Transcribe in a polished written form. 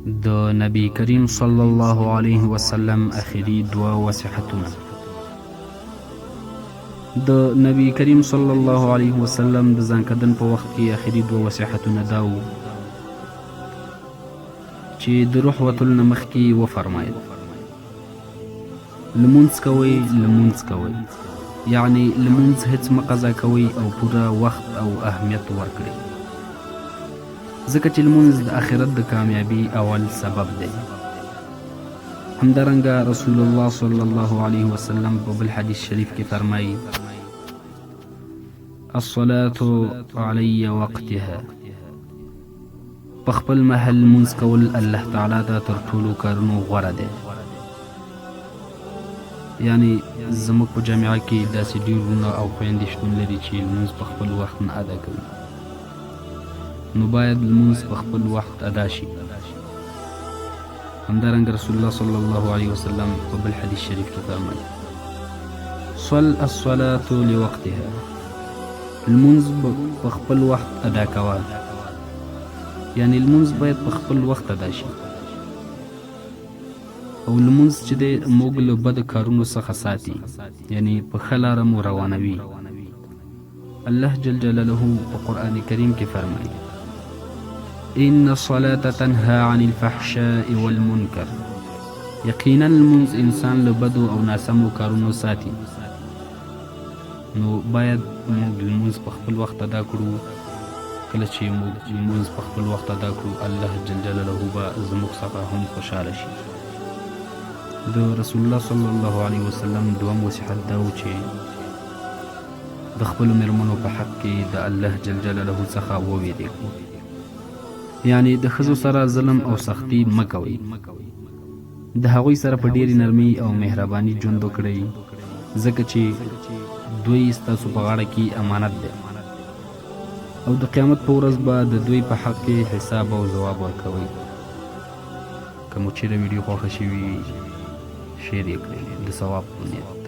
د نبی کریم صلی الله علیه وسلم اخري دوه وصیحتونه. د نبی کریم صلی الله علیه وسلم د ځانکدن په وخت کې اخري دوه وصیحتونه دا وو چې د روح وتلو نه مخکې وفرمایل: لمونځ کوئ، لمونځ کوئ، یعنی لمونځ هیڅ مه قضا کوئ او پوره وخت او اهمیت ورکړئ، ځکه چې لمونځ د آخرت د کامیابی اول سبب دی. همدارنګه رسول الله صلی الله علیه وسلم په بل حدیث شریف کې فرمایي: الصلاة علی وقتها. په خپل محل لمونځ کول الله تعالی ته تر ټولو کارونو غوره دی. یعنی زموږ په جامعه کې داسې ډېر وروڼه او خویندې شتون لري چې لمونځ په خپل وخت نه ادا کوي، نو باید لمونځ په خپل وخت ادا شي. همدارنګه رسول الله صلی الله علیه وسلم په بل حدیث شریف کې فرمایي: صل الصلاة لوقتها. لمونځ په خپل وخت ادا کوه، یعنی لمونځ باید په خپل وخت ادا شي. او لمونځ چې دی موږ له بدو کارونو څخه ساتي، یعنی په ښه لاره مو روانوي. الله جل جلاله په قرآن کریم کې فرمایي: ان الصلاة تنهى عن الفحشاء والمنکر. یقینا لمونځ انسان له بدو او ناسمو کارونو ساتي. نو باید موږ لمونځ په خپل وخت ادا کړو. کله چې موږ لمونځ په خپل وخت ادا کړو، الله جل جلاله به زموږ څخه هم خوشحاله شي. د رسول الله صلی الله علیه وسلم دوم وصیحت دا و چې د خپلو میرمنو په حق کې د الله جل جلاله څخه وویریږئ، یعنی د ښځو سره ظلم او سختی مه کوئ، د هغوی سره په ډېرې نرمۍ او مهرباني ژوند وکړئ، ځکه چې دوی ستاسو په غاړه کې امانت دی او د قیامت په ورځ به د دوی په حق کې حساب او ځواب ورکوئ. که مو چېرې ویډیو خوښه شوي، شیر یې کړئ د ثواب په نیت.